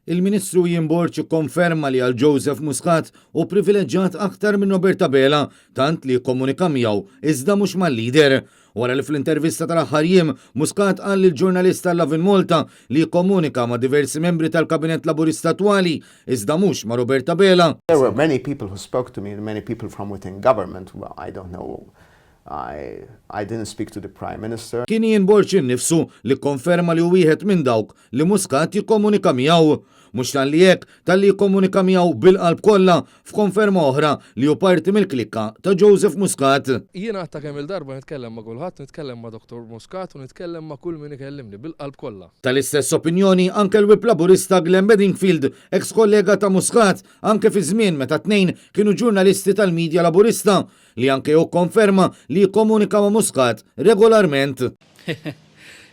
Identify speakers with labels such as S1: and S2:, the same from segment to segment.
S1: Il-Ministru Ian Borg ikkonferma li għal Joseph Muscat hu privileġġat aktar minn Robert Abela, tant li jikkomunika miegħu iżda mhux mal-leader. Wara li fl-intervista tal-aħħar jiem, Muscat qal lill-ġurnalist tal-Lovin Malta li jikkomunika ma' diversi membri tal-Kabinett Laburista attwali, iżda mhux ma' Robert Abela.
S2: There were many people who spoke to me, many people from within government, well, I don't know I, I didn't speak to the Prime Minister.
S1: Kien Ian Borg innifsu li kkonferma li hu wieħed minn dawk li Muscat jikkomunika miegħu. Mhux talli hekk, talli jikkomunika miegħu bil-qalb kollha, f'konferma oħra li hu parti mill-klikka ta' Joseph Muscat.
S3: Jiena għadta kemm-il darba nitkellem ma' kulħadd, nitkellem ma' Dottor Muscat u nitkellem ma' kull min ikellimni, bil-qalb kollha.
S1: Tal-istess opinjoni anke l-Whip Laburista Glenn Bedingfield, eks kollega ta' Muscat, anke fi żmien meta t-tnejn kienu ġurnalisti tal-media Laburista, li anke hu kkonferma li jikkomunika ma' Muscat regolarment.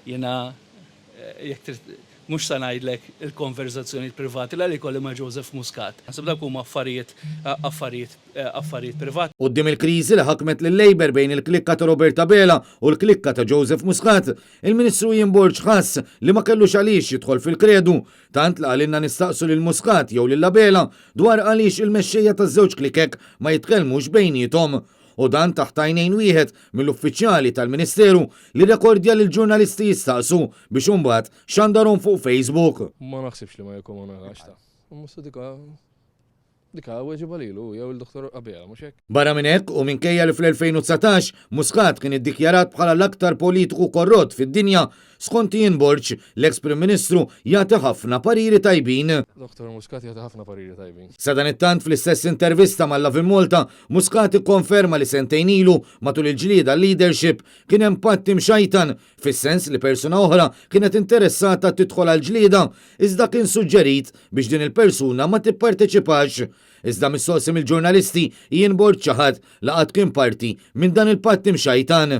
S4: Jiena jekk trid mhux se ngħidlek il-konverżazzjonijiet privati la li jkolli ma' Joseph Muscat. Naħseb dawk huma affarijiet affarijiet affarijiet privati.
S1: Quddiem il-kriżi li ħakmet lil-Labour bejn il-klikka ta' Robert Abela u l-klikka ta' Joseph Muscat, il-Ministru Ian Borg ħass li ma kellux għaliex jidħol fil-kredu, tant li qalilna nistaqsu lil Muscat jew lil Abela dwar għaliex il-mexxejja taż-żewġ klikek ma jitkellmux bejniethom. U dan taħt għajnejn wieħed mill-uffiċjali tal-Ministeru li rrekordja lill-ġurnalisti jistaqsu biex imbagħad xandarhom fuq Facebook.
S3: Ma naħsibx li ma jikkomunikax ta. Dika weġibha lilu hu jew lil Dottor Abela, mhux hekk?
S1: Barra minn hekk, u minkejja li fl-2019 Muscat kien iddikjarat bħala l-aktar politiku korrott fid-dinja, skont Ian Borg, l-eks Prim Ministru jagħti ħafna pariri tajbin.
S3: Dottor Muscat jagħti ħafna pariri tajbin.
S1: Sadanittant fl-istess intervista ma' Lovin Malta, Muscat ikkonferma li sentejn ilu, matul il-ġlieda għal-leadership, kien hemm patt imxajtan, fis-sens li persuna oħra kienet interessata tidħol għall-ġlieda, iżda kien suġġerit biex din il-persuna ma tipparteċipax. Iżda mistoqsi mill-ġurnalisti, Ian Borg ċaħad li qatt kien parti minn dan il-patt imxajtan.